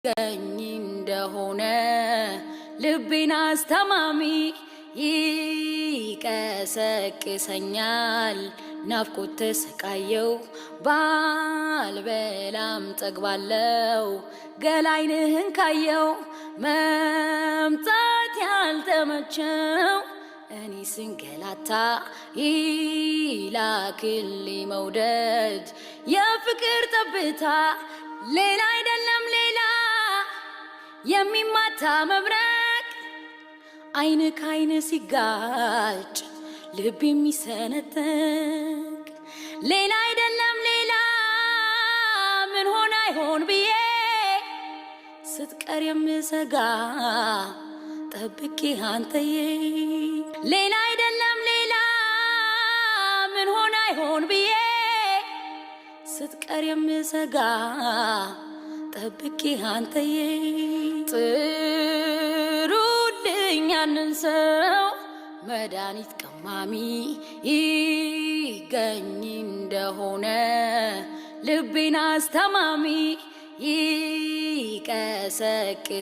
ይገኝ እንደሆነ ልቤን አስተማሚ ይቀሰቅሰኛል። ናፍቆት ተሰቃየው ባልበላም ጠግባለው ገላይንህን ካየው መምጣት ያልተመቸው እኔ ስንገላታ ይላክልኝ መውደድ የፍቅር ጠብታ ሌላ አይደለም ሌላ የሚማታ መብረቅ አይን ከአይን ሲጋጭ ልብ የሚሰነጠቅ ሌላ አይደለም ሌላ ምን ሆን አይሆን ብዬ ስትቀር የምሰጋ ጠብቄ አንተዬ ሌላ አይደለም ሌላ ምን ሆን አይሆን ብዬ ስትቀር የምሰጋ ጠብቄ አንተዬ ጥሩልኝ ያንን ሰው መድኃኒት ቀማሚ ይገኝ እንደሆነ ልቤን አስተማሚ ይቀሰቅ